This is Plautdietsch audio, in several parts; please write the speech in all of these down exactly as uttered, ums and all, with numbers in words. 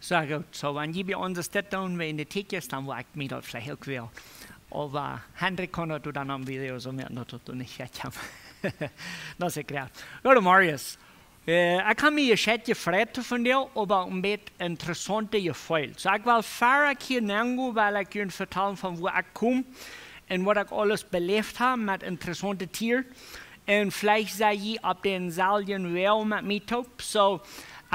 Soo goot, soo wan jie bie ons dit doonen, wan de Tickets, dan woa ekj mie daut veleicht uk woll. Oba Hendrik kaun daut dan aum Video soo moaken, daut daut nich wajchkjemt. Daut es ekj jrod. Goot, Marius. Äh, ekj hab mie jescheit jefreit vondoag, oba een bät interessante Jefeel. Soo, ekj well, ea ekj hia nenn go, well ekj junt vetalen von wua ekj kom un waut ekj aules beläft hab met interessante Tieren. Un veleicht sie jie opp dänselwjen Wajch met mie toop. Soo,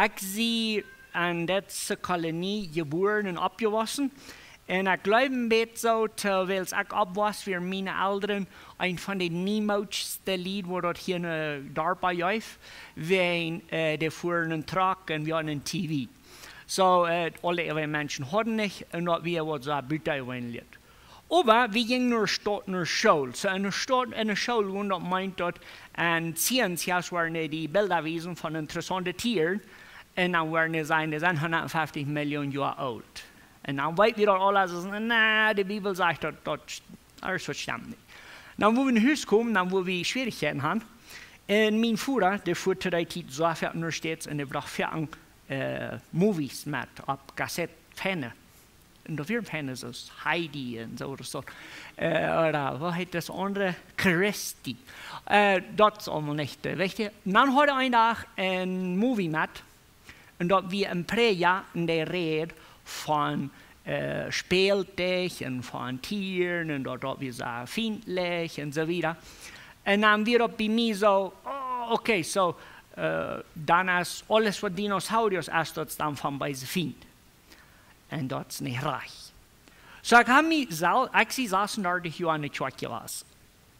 ekj sie enn dise Kolonie jebuaren un oppjewossen. Un ekj jleew een bät soo, wiels ekj oppwoss, wieren miene Elren eent von de niemootste Lied, waut daut hia enn Darpa jeef, wäajen, äh, dee fuaren een Truck un wie hauden een T V. Soo, äh, aule äare Menschen hauden nich, un daut wia waut soo buten eenlich. Oba wie jinjen no Staut, no School. Soo, enn de Staut, enn de School, un daut meent daut, enn Science, jo, woaren dee Bilda wiesen von interessante Tieren. Un dan woaren dee sajen, doa sent hundatfeftich Millionen Joa oolt. Un dan weet wie daut aules, soo, nä, de Bibel sajcht daut, daut, aules waut stemt nich. Dan, wua wie no Hus komen, dan, wua wie Schwierichkjeiten haben. Un mien Voda, dee fua to dee Tiet soo väl no States un dee brocht väl, äh, Movies met opp Kassett, feine. Un daut wieren feine, soo aus Heidi un soo, ooda soo. Äh, ooda, waut heet daut aundre? Christie. Äh, daut es aulemol nich, äh, wichtich. Un dan haud hee een Dach een Movie met. Un daut wia een Prädja un dee räd von, äh, Spältich un von Tieren un daut, daut wia soo fientlich un soo wieda. Un dan wia daut bie mie soo, oh, okay, soo, äh, dan es aules waut Dinosaurier es, daut es dan von beese Fient. Un daut es nich rajcht. Soo, ekj hab mie sel-, ekj sie sasundartich Joa enne Kjoakj jewast.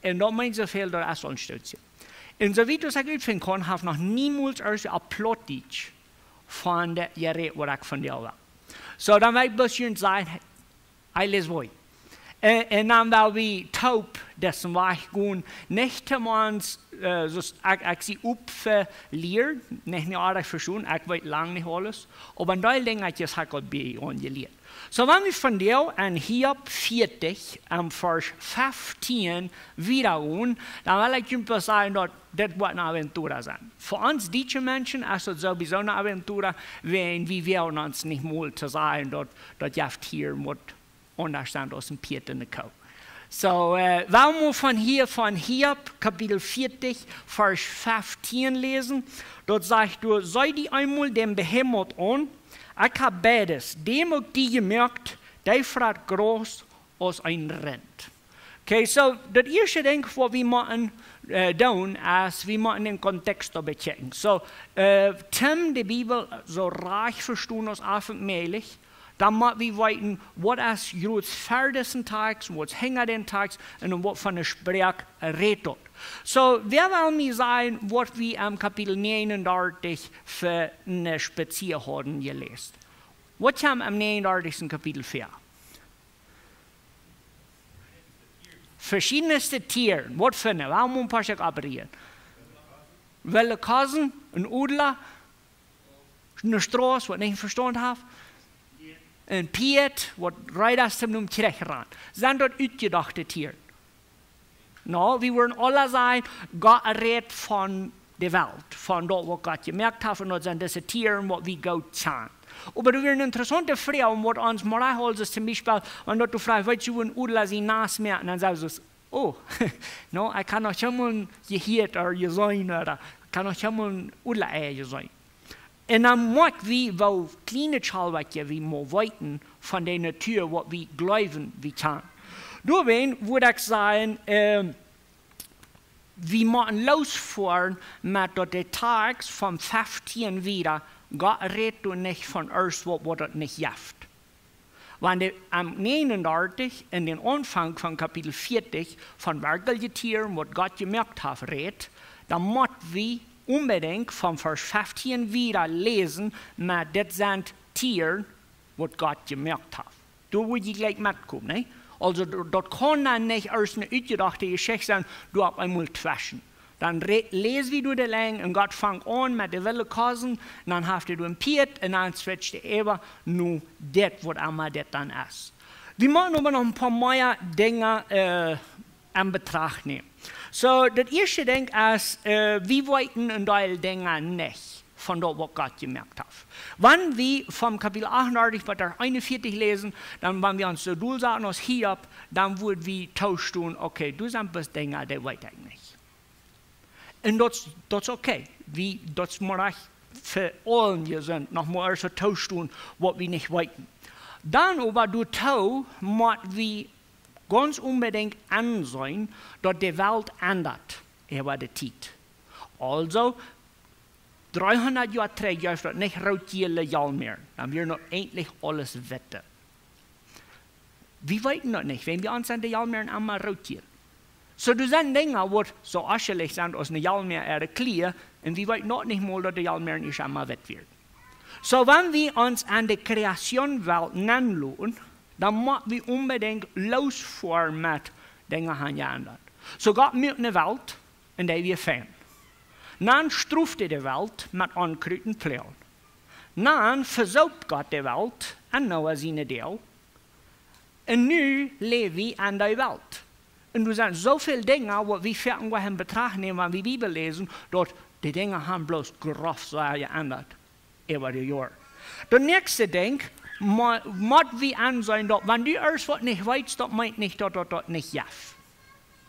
Un daut meent soo väl, daut es aul een Stootje. Un soo wiet aus ekj utfinjen kaun, haft noch niemols eena opp Plautdietsch von daut jerät, waut ekj vondoag well. Soo, dan well ekj bloos junt sajen, hey, alles woa. Un, un dan well wie toop disen Wajch gonen, nich to mans, äh, soo aus ekj, ekj sie opp fa Lia, nich mea oadich vestonen, ekj weet lang nich aules, oba een Deel Dinja hab ekj aul bie aunjelieet. Soo, wan wie vondoag enn Hiob vieetich, aum Varsch feftieen wieda gonen, dan well ekj junt bloos sajen, daut dit woat eene Aventura sennen. Fa ons dietsche Menschen es daut sowieso eene Aventura, wäajen wie woagen ons nich mol to sajen, daut, daut jeft hia waut aundasch sennen aus een Pieet un eene Koo. Soo, äh, well wie mol von hia, von Hiob, Kapitel vieetich, Varsch feftieen läsen. Daut sajcht doa: See die eemol dän Behemoth aun, ekj hab beides, däm uk die jemoakt, dee frat Graus aus een Rint. Okay, soo, daut ieeschte Dinkj, waut wie motten, äh, doonen, es, wie motten dän Kontext doabie checken. Soo, äh, toom de Bibel soo rajcht vestonen aus aufenmäajlich, dan mott wie weeten, waut es jrots ver disen Tekst, waut es hinja dän Tekst, un om waut von eene Sproak rät daut. Soo, wäa well mie sajen, waut wie aum Kapitel näajenundartich fa eene Spezia hauden jeläst? Waut kjemt aum näajenundartichsten Kapitel väa? Veschiednste Tieren. Waut fa eene? Well wie een poa Stück oppräden. Welle Kosen, een Odla, eene Strauss, waut nich vestonen haft, een Pieet, waut reed es toom nom Kjrich rannen. Sent daut utjedochte Tieren? No, wie wudden aula sajen, Gott rät von de Welt, von daut, waut Gott jemoakt haft, un daut sent dise Tieren, waut wie goot kjanen. Oba daut wia eene interessante Froag, om waut ons Moral es, toom Biespel, wan daut du froagst, weetst du, woo een Odla sien Nast moakt, un dan sajst du, oh, no, ekj hab noch kjeenmol jehieet ooda jeseenen, ooda ekj hab noch kjeenmol een Odla-Ei jeseenen. Un dan moakj wie, woo kjliene Schalwakje wie mau weeten von de Natua, waut wie jleewen, wie kjanen. Doawäajen wudd ekj sajen, ähm, wie motten loosfoaren met daut de Tekst von feftieen wieda, Gott rät doa nich von irjent waut, waut daut nich jeft. Wan dee aum näajenundartich enn dän Aunfank von Kapitel vieetich von werkjliche Tieren, waut Gott jemoakt haft, rät, dan mott wie onbedinjt von Varsch feftieen wieda läsen, met dit sent Tieren, waut Gott jemoakt haft. Doa wudd jie jlikj metkomen, nä? Aulsoo, daut, daut kaun dan nich ieescht eene utjedochte Jeschicht sennen, doa opp eemol tweschen. Dan re-, läs wie doa de Lien un Gott fangt aun met de welle Kosen, dan haft hee doa een Pieet un dan switcht hee äwa no dit, waut emma dit dan es. Wie motten oba noch een poa mea Dinja, äh, enn Betracht nämen. Soo, daut ieeschte Dinkj es, äh, wie weeten een Deel Dinja nich. von daut, waut Gott jemoakt haft. Wan wie von Kapitel achtundartich bat eenunvieetich läsen, dan, wan wie ons soo dol saten aus Hiob, dan wudd wie toostonen, okay, doa sent bloos Dinja, dee weet ekj nich. Un daut, daut es okay. Wie, daut es mau rajcht fa aule jesunt, noch mau ieescht toostonen, waut wie nich weeten. Dan oba doatoo mott wie gaunz onbedinjt enseenen, daut de Welt endat äwa de Tiet. Aulsoo, dreehundat Joa trigj jeef daut nich rootjiele Jalmäaren. Dan wia noch eejentlich aules witte. Wie weeten daut nich, wan wie ons aun de Jalmäaren emma rootjielen. Soo, doa sent Dinja, waut soo aschlich sent aus ne Jalmäa äare Kjleeda, un wie weeten noch nich mol, daut de Jalmäaren ieescht emma witt wieren. Soo, wan wie ons aun de Kreationwelt nenloten, dan mott wie onbedinjt loosfoaren met Dinja han jeendat. Soo, Gott muak ne Welt, un dee wia fein. Dan stroft hee de Welt met Onkrut un Ploagen. Dan vesoop Gott de Welt enn Noah siene Doag. Un nu läw wie enn dee Welt. Un doa sent soo väl Dinja, waut wie foaken woaren en Betracht nämen, wan wie Bibel läsen, daut de Dinja han bloos groff sea jeendat äwa de Joaren. Daut näakjste Dinkj, mo-, mott wie enseenen, daut wan du ieescht waut nich weetst, daut meent nich, daut daut daut nich jeft.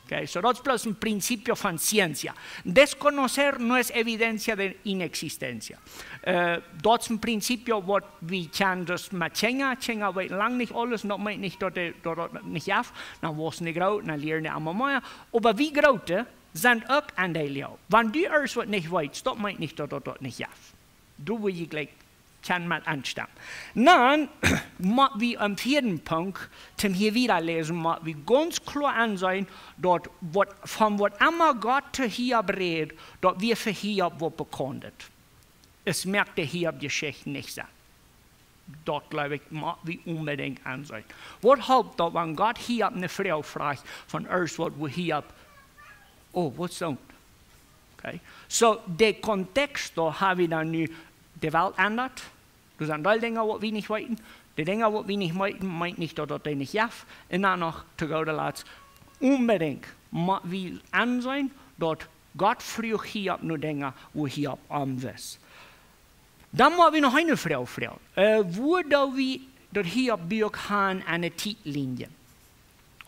Okay, soo daut es bloos een principio von ciencia. Desconocer no es evidencia de inexistencia. Äh, daut es een principio, waut wie kjennen dus met Kjinja. Kjinja weeten lang nich aules, un daut meent nich, daut dee, daut daut nich jeft. Dan wossen dee groot, dan lieren dee emma mea. Oba wie Groote sent uk aun dee Lia. Wan du ieescht waut nich weetst, daut meent nich, daut daut daut nich jeft. Doa wudd ekj jlikj kjennen met enstemmen. Dan mott wie aum vieeden Punkt, toom hia wieda läsen, mott wie gaunz kloa enseenen, daut waut, von waut emma Gott to Hiob räd, daut wia fa Hiob waut Bekauntet. Daut moakt de Hiob Jeschicht nich Senn. Daut, jleew ekj, mott wie onbedinjt enseenen. Waut halpt daut, wan Gott Hiob ne Froag fruach von ieescht waut, woo Hiob, oh, waut soont? Okay. Soo, de Kontext, doa ha wie dan nu de Welt endat. Doa sent aul Dinja, waut wie nich weeten. De Dinja, waut wie nich weeten, meent nich, daut daut dee nich jeft. Un dan noch, to gooda Latst, onbedinjt mott wie enseenen, daut Gott fruach Hiob no Dinja, woo Hiob om wist. Dan mott wie noch eene Froag froagen. Äh, woo doo wie daut Hiob Buak han aun de Tietlinie?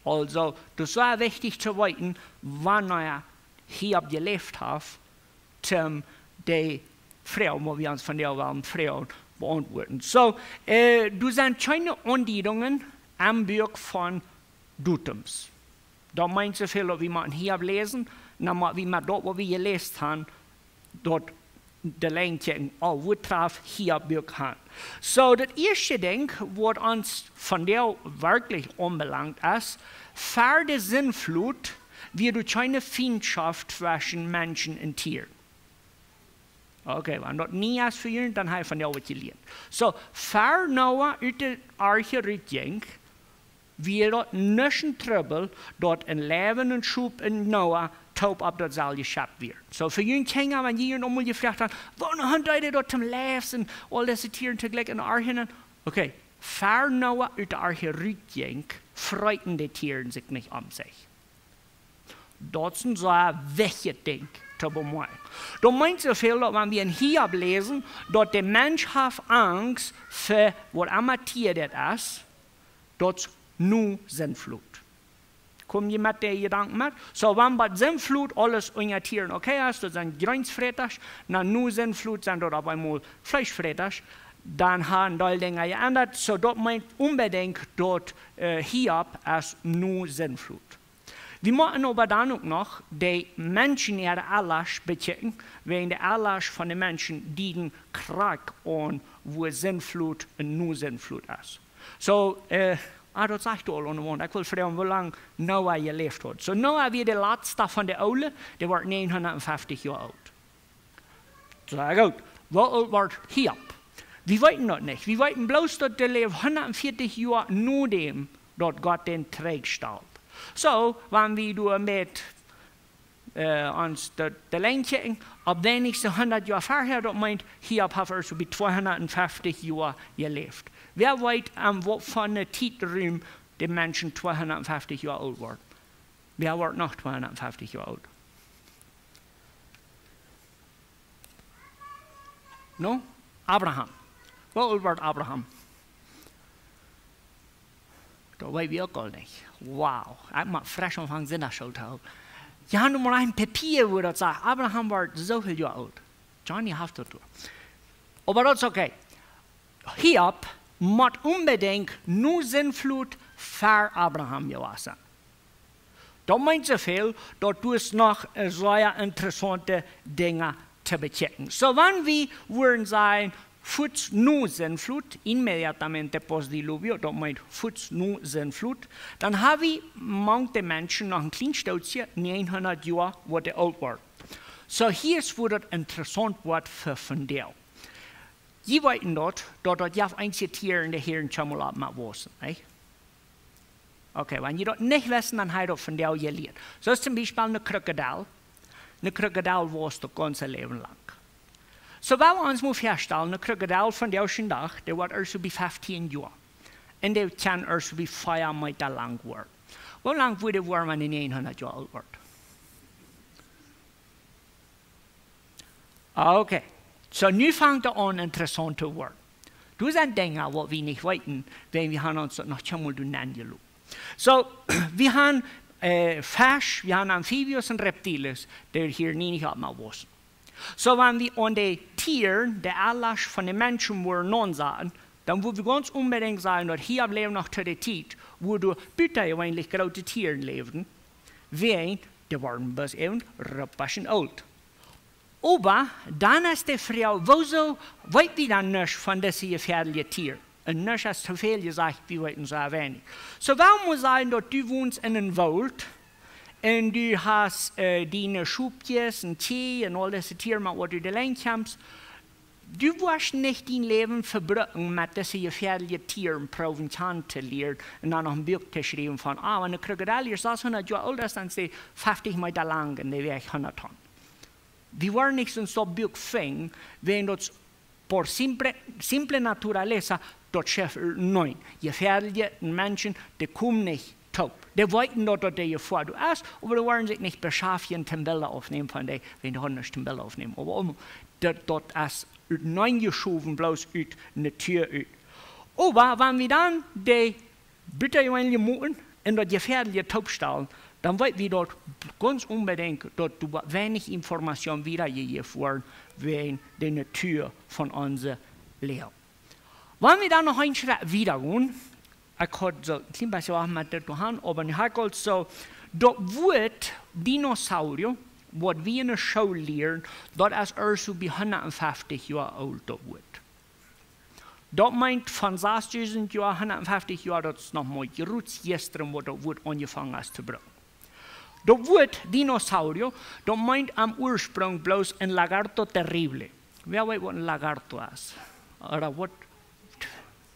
Aulsoo, daut es sea wichtich to weeten, wanea Hiob jeläft haft, toom de Froag, waut wie ons vondoag wellen froagen, beauntwuaden. Soo, äh, doa sent kjeene Aundiedungen aum Buak von Datums. Daut meent soo väl, daut wie motten Hiob läsen, dan mott wie met daut, waut wie jeläst han, daut de Lien kjikjen, oh, woo traft Hiob Buak han. Soo, daut ieeschte Dinkj, waut ons vondoag werkjlich aunbelangt, es, ver de Sintflut wia doa kjeene Fientschoft tweschen Menschen un Tieren. Okay, wan daut nie es fa junt, dan ha jie vondoag waut jelieet. Soo, ver Noah ut de Arche rutjinkj, wia daut nuscht een Trubbel, daut een läwendjet Schop un Noah toop opp daut selwje Schepp wieren. Soo, fa junt Kjinja, wan jie junt emol jefroagt han, woo han dee daut toom Läwen un aul dise Tieren toojlikj enne Arche nenn? Okay, ver Noah ut de Arche rutjinkj, freeten de Tieren sikj nich om sikj. Daut es een sea wichtjet Dinkj to bemoakjen. Daut meent soo väl, daut wan wie en Hiob läsen, daut de Mensch haft Angst fa waut emma Tia daut es, daut es no Sintflut. Kom jie met de Jedanken met? Soo, wan bie Sintflut aules unja Tieren okay es, daut sent Jreensfrätasch, na no Sintflut sent daut opp eemol Fleeschfrätasch, dan han dee Dinja jeendat, soo daut meent onbedinjt daut, äh, Hiob es no Sintflut. Wie motten oba dan uk noch de Menschen äare Aulasch bekjikjen, wäajen de Aulasch von de Menschen dieden krakjt aun, woo Sintflut un no Sintflut es. Soo, äh, ah, daut sajcht aul aun de Waunt. Ekj well froagen, woo lang Noah jeläft haud. Soo, Noah wia de latsta von de Oole, dee wort näajenhundatfeftich Joa oolt. Sea goot. Woo oolt wort Hiob? Wie weeten daut nich. Wie weeten bloos, daut dee läwd hundatfeftich Joa no däm, daut Gott dän trigjstald. Soo, wan wie doa met, äh, ons de, de Lien kjikjen, opp weinichstens hundat Joa verhäa, daut meent, Hiob haft ieescht bie tweehundatfeftich Joa jeläft. Wäa weet, aun waut fa een Tietrum de Menschen tweehundatfeftich Joa oolt worden? Wäa wort noch tweehundatfeftich Joa oolt? No? Abraham. Woo oolt wort Abraham? Daut weet wie uk aul nich. Wow, ekj mott fresch aunfangen Sindachschool to hoolen. Jie haben mau een Papia, wua daut sajcht, Abraham wort soo väl Joa oolt. Johnny haft daut doa. Oba daut es okay. Hiob mott onbedinjt no Sindflut ver Abraham jewast sennen. Daut meent soo väl, daut du hast noch, äh, sea interessaunte Dinja to bekjikjen. Soo, wan wie wudden sajen, fuaz no Sindflut, inmediatamente post diluvio, daut meent fuaz no Sindflut, dan ha wie mank de Menschen noch een kjlien Stootje näajenhundat Joa, waut dee oolt worden. Soo, hia es, wua daut interessaunt woat fa vondoag. Jie weeten daut, daut daut jeft eenje Tieren, dee hieren kjeenmol opp met wausen, nä? Okay, wan jie daut nich wisten, dan ha jie daut vondoag jelieet. Soo es toom Biespel een Krokodil. Een Krokodil wausst daut gaunze Läwen lang. Soo, wan wie ons mol väastalen, een Krokodil vondoag dän Dach, dee woat ieescht soo bie feftieen Joa. Un dee kaun ieescht soo bie vea Meeta lang woaren. Woo lang woat dee woaren, wan dee näajenhundat Joa oolt woat? Okay. Soo, nu fangt et aun interessaunt to woaren. Doa sent Dinja, waut wie nich weeten, wiels wie haben ons daut noch kjeenmol doa nenjeloten. Soo, wie haben, äh, Fesch, wie haben Amphibios un Reptiles, dee hia nie nich opp met wausen. Soo, wan wie aun de Tieren, de Aulasch von de Menschen wudden aunsajen, dan wudd wie gaunz onbedinjt sajen, daut hia läwen noch to de Tiet, wua doa butajeweenlich groote Tieren läwden, wiels dee worden bloos äwen ruppaschen oolt. Oba dan es de Froag, wuarom weet wie dan nuscht von dise jefäadelje Tieren? Un nuscht es too väl jesajcht, wie weeten soo weinich. Soo, wuarom mott sennen, daut du wonst en een Woolt un du hast, äh, diene Schopkjes un Kjieej un aul dise Tieren, waut du de Lenj kjemst. Du woascht nich dien Läwen vebruken met dise jefäadelje Tieren proowen kjanen to lieren un dan noch een Buak to schriewen von, ah, wan een Krokodil hia sashundat Joa oolt es, dan es dee feftieen Meeta lang un dee wajcht hundat Ton. Wie woaren nich soon Buak finjen, wiels daut por simple, simple naturaleza, daut scheft, nä. Jefäadelje Menschen, dee komen nich toop. Dee weeten daut, daut dee Jefoa doa es, oba dee woaren sikj nich beschaftjen, toom Bilda oppnämen von dee, wiels dee haben nuscht toom Bilda oppnämen. Oba om, daut, daut es ut nä jeschowen, bloos ut Natua ut. Oba wan wie dan dee butajeweenlich motten un daut jefäadelje toopstalen, dan weet wie daut gaunz onbedinjt, daut doa weinich Information wiedajejäft woat wäajen de Natua von onse Läwen. Wan wie dan noch een Schrett wieda gonen, ekj haud soo een kjlien bät waut met dit to doonen, oba nu hab ekj aulsoo, daut Wuat Dinosaurio, waut wie enne School lieren, daut es ieescht soo bie hundatfeftich Joa oolt, daut Wuat. Daut meent von sastudent Joa, hundatfeftich Joa, daut es noch mau jrods jistren, waut daut Wuat aunjefongen es to brucken. Daut Wuat Dinosaurio, daut meent aum Ursprunk bloos een lagarto terrible. Wäa weet, waut een lagarto es? Ooda waut?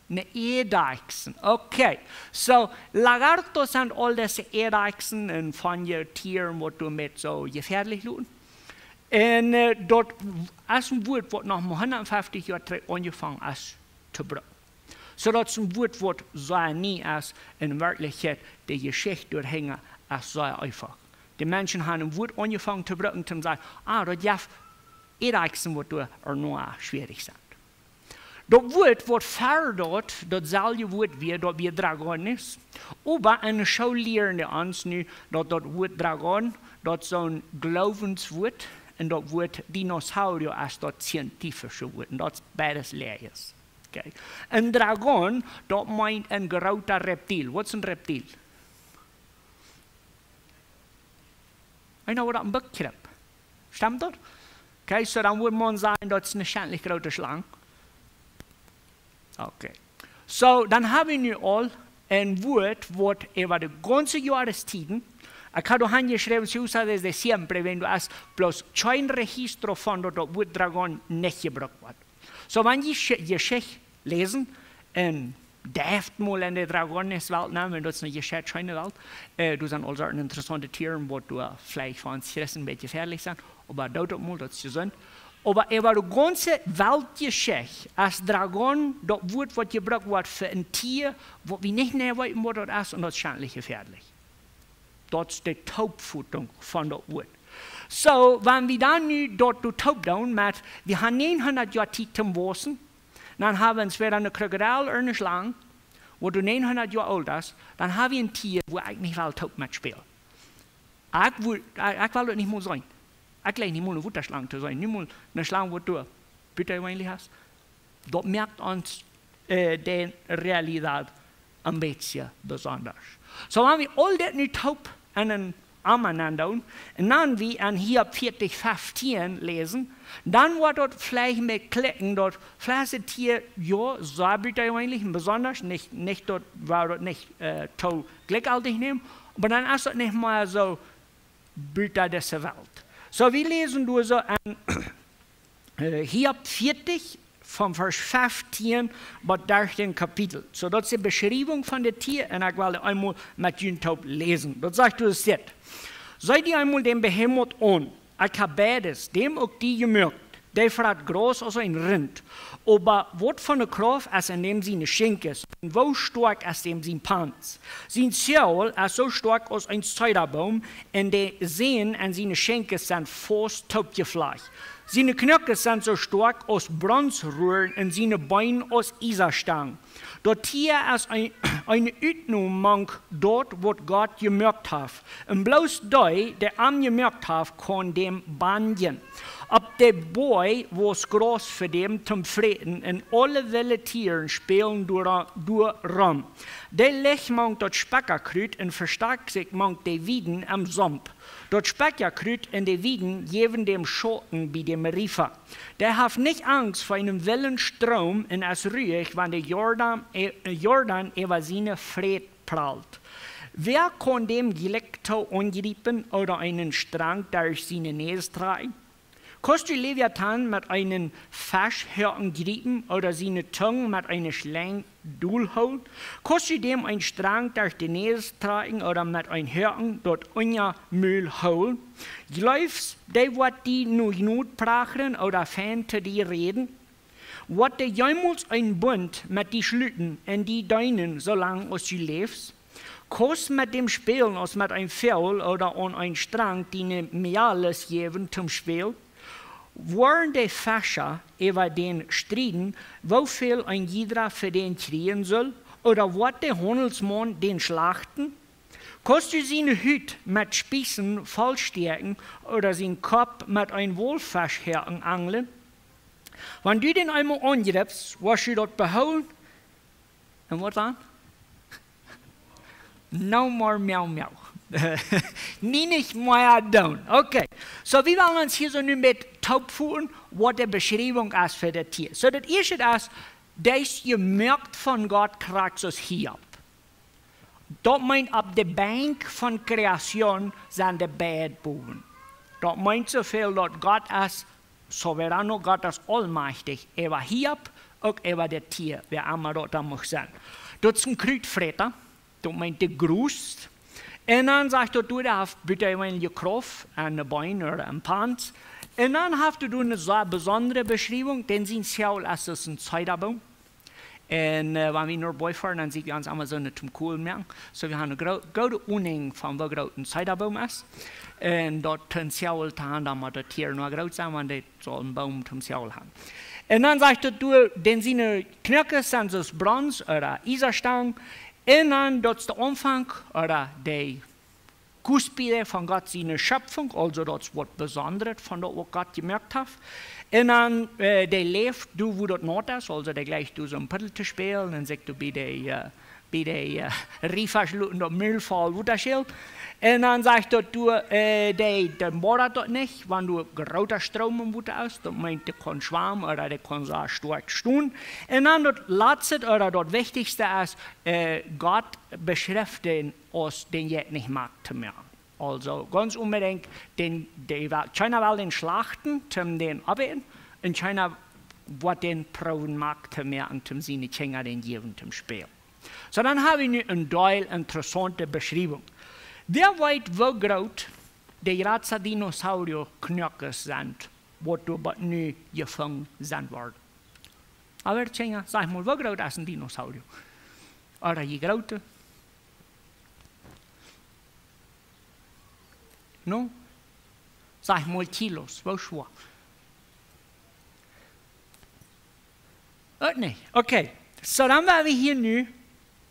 Een Eidechsen. Okay. Soo, lagartos sent aul dise Eidechsen un von dee Tieren, waut doa met soo jefäadelje loten. Un, äh, daut es een Wuat, waut noch mau hundatfeftich Joa trigj aunjefongen es to brucken. Soo daut es een Wuat, waut sea nie es, en Werkjlichkjeit, de Jeschicht doahinja es sea eefach. De Menschen haben een Wuat aunjefongen to brucken, toom sajen, ah, daut jeft Eidechsen, waut doa ea noch schwierich sent. Daut Wuat, waut ver daut, daut selwje Wuat wia, daut wia Dragones. Oba enne School lieren dee ons nu, daut daut Wuat Dragon, daut es soon Gloowenswuat, un daut Wuat Dinosaurio es daut scientifische Wuat, un daut es beides läajes. Okay. Een Dragon, daut meent een groota Reptiel. Waut es een Reptiel? Eena, waut een Buckkrab. Stemt daut? Okay, soo dan wudd maun sajen, daut es eene schentlich groote Schlang. Okay. Soo, dan hab wie nu aul een Wuat, waut äwa de gaunze Joarestieden, ekj hab doa aunjeschräwen, se usa desde siempre, wiels doa es bloos kjeen Registro von daut daut Wuat Dragon nich jebrukt woat. Soo, wan jie Jesche-, Jeschicht läsen, un dee haft mol enne Dragoneswelt, nä, wiels daut es eene Jeschicht, scheene Welt, äh, doa sent aul soone interessaunte Tieren, waut doa veleicht fa ons Christen een bät jefäadelje sent, oba daut uk mol, daut es jesunt. Oba äwa de gaunze Weltjeschicht es Dragon daut Wuat, waut jebrukt woat fa een Tia, waut wie nich mea weeten, waut daut es, un daut es schentlich jefäadelje. Daut es de Toopfotunk von daut Wuat. So, wan wie dan nu daut doa toop doonen met, wie haben 900 Joa Tiet toom wausen, dan haben wie entweder een Krokodil ooda eene Schlang, waut doa 900 Joa oolt es, dan haben wie een Tia, wua ekj nich well toop met spälen. Ekj wull, ekj, ekj well daut nich mol seenen. Ekj leew nich mol eene Wotaschlang to seenen, nich mol eene Schlang, waut doa butajeweenlich es. Daut moakt ons, äh, de Realität een bät besonda. So, wan wie aul dit nu toop en een Emma nenn doonen, un dan wie en Hiob 40, 15 läsen, dan woat daut veleicht mea klikjen, daut veleicht dit Tia, jo, soo butajeweenlich, besonda, nich, nich daut, wua daut nich, äh, too jlikjjeltich nämen, oba dan es daut nich mea soo buta dise Welt. So, wie läsen doa soo en äh, Hiob 40 von Varsch 15 bat 13 Kapitel. So, daut es de Beschriewunk von daut Tia, un ekj well eemol met junt toop läsen. Daut sajcht doa dit: See die eemol dän Behemot aun. Ekj hab beides, däm uk die jemoakt. Dee frat Graus aus een Rint. Oba waut von eene Krauft es en däm siene Schenkjes, un woo stoakj es däm sien Pans? Sien Zäajel es soo stoakj aus een Zeidaboom, un de Sän en siene Schenkjes sent faust toopjeflajcht. Siene Knoakes sent soo stoakj aus Bronsruaren un siene Been aus Iesastangen. Daut Tia es een, eene Utnom mank daut, waut Gott jemoakt haft. Un bloos dee, dee am jemoakt haft, kaun däm bannjen. Opp de Boaj wauss Graus fa däm toom fräten, un aule wille Tieren spälen doa, doa rom. Dee lajcht mank daut Spekjakrut un vestakjt sikj mank de Wieden em Somp. Daut Spekjakrut un de Wieden jäwen däm Schauten bie däm Riefa. Dee haft nich Angst fa eenen wellen Stroom un es ruich, wan de Jordan, äh, Jordan äwa siene Fräd pralt. Wäa kaun däm jlikj too aunjriepen ooda eenen Strang derch siene Näs trakjen? Kaust du Leviathan met eenen Feschhoaken jriepen ooda siene Tung met eene Schlenj dol hoolen? Kaust du däm een Strang derch de Näs trakjen ooda met een Hoaken daut Unjamul hoolen? Jleefst, dee woat die no Jnod prachren ooda fein to die räden? Woat dee jemols een Bunt met die schluten un die deenen, soo lang aus du läfst? Kaust met däm spälen aus met een Väagel ooda aun een Strang diene Mejalles jäwen toom Späl? Woaren de Fescha äwa dän strieden, woo väl een jiedra fa dän kjrieen sull? Ooda woat de Haundelsmaun dän schlachten? Kaust du siene Hut met Spiessen vollstäakjen ooda sien Kopp met een Waulfeschhoaken anjlen? Wan du dän eemol aunjripst, woascht du daut behoolen. Un waut dan? No more miau miau. Nie nich mea doonen. Okay. So, wie wellen ons hia soo nu met toop foten, waut de Beschriewunk es fa daut Tia. So, daut ieeschte es, daut es jemoakt von Gott, krakjt soo aus Hiob. Daut meent, opp de Benkj von Kreation sent de beid bowen. Daut meent soo väl, daut Gott es soberano, Gott es aulmajchtich, äwa Hiob, uk äwa daut Tia, wäa emma daut dan mucht sennen. Daut es een Krutfräta, daut meent, dee grust. Un dan sajcht daut, du, dee haft butajeweenelje Krauft aun de Been ooda aum Pans. Un dan haft daut eene sea besondre Beschriewunk, dän sien Zäajel es aus een Zeidaboom. Un, äh, wan wie no Boajch foaren, dan seenen wie ons emma soo een toom Kolen moaken. So, wie haben eene gro-, goode Aununk von woo groot een Zeidaboom es. Un daut toom Zäajel to haben, dan mott daut Tia noch groot sennen, wan daut saul een Boom toom Zäajel haben. Un dan sajcht daut, du, dän siene Knoakes sent soo aus Brons ooda Iesastangen. Un dan, daut es de Aunfank, ooda de Cúspide von Gott siene Schöpfunk, aulsoo daut es waut Besondret von daut, waut Gott jemoakt haft. Un dan, äh, dee läft doa, wua daut naut es, aulsoo dee jleicht doa soo een Puddel to spälen un sikj doa bie de, äh, bie de, äh, Riefa schluten daut Mul voll Wota schälen. Un dan sajcht daut doa, äh, dee, dee bodat daut nich, wan doa groota Stroom em Wota es, daut meent, dee kaun schwamen ooda dee kaun soo stoakj stonen. Un dan daut latste ooda daut wichtichste es, äh, Gott beschrift dän aus dän jeit nich mak to moaken. Aulsoo, gaunz onbedinjt, dän, dee well, kjeena well dän schlachten, toom dän opäten, un kjeena woat dän proowen mak to moaken, toom siene Kjinja dän jäwen toom spälen. So, dan hab wie nu een Deel interessaunte Beschriewunk. Wäa weet, woo groot de jratsta Dinosaurier Knoakes sent, waut doa bat nu jefungen sent worden? Oba Kjinja, saj mol, woo groot es een Dinosaurier? Ooda je groote? No? Saj mol Kilos, woo schwoa? Uk nich. Okay, so dan woa wie hia nu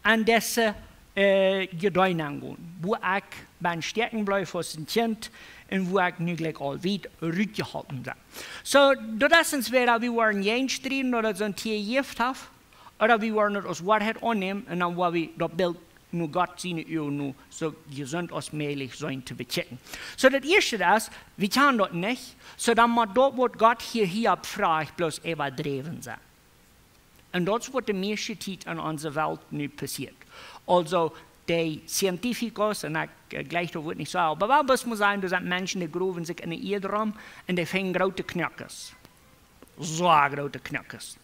aun dise äh, Jedanken gonen, woo ekj bie stoakj bleef aus een Kjint un woo ekj nu jlikj aul wiet rutjeholpen sie. So, daut es entwäda wie woaren jäajenstrieden daut et soon Tia jejäft haft, ooda wie woaren et aus Woarheit aunnämen un dan woa wie daut Bilt no Gott siene Uagen no soo jesunt aus mäajlich sennen to bekjikjen. So, daut ieeschte es, wie kjanen daut nich, so dan mott daut, waut Gott hia, hia opp fruach, bloos äwadräwen sennen. Un daut es waut de mieeschte Tiet en onse Welt nu passieet. Aulsoo, de Scientificos, un ekj äh, jlikj daut Wuat nich soo, oba waut mott maun sajen, doa sent Menschen, dee growen sikj enne Ieed rom un dee finjen groote Knoakes. Soo groote Knoakes.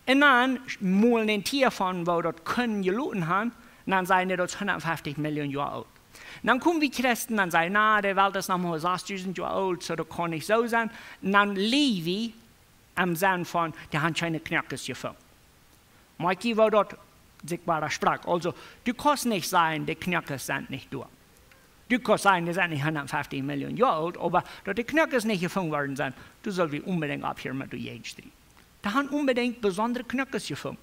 Un dan molen een Tia von, woo daut kunn jeloten haben, un dan sajen dee, daut es hundatfeftich Millionen Joa oolt. Un dan komen wie Christen un sajen, na, de Welt es noch mau sastüsent Joa oolt, so daut kaun nich soo sennen. Un dan läwen wie em Senn von, dee haben kjeene Knoakes jefungen. Mikey, woo daut sikj wada sprakjt. Aulsoo, du kaust nich sajen, de Knoakes sent nich doa. Du kaust sajen, dee sent nich hundatfeftich Millionen Joa oolt, oba daut de Knoakes nich jefungen worden sent, doa sell wie onbedinjt opphieren met doajäajen strieden. Dee haben onbedinjt besondre Knoakes jefungen.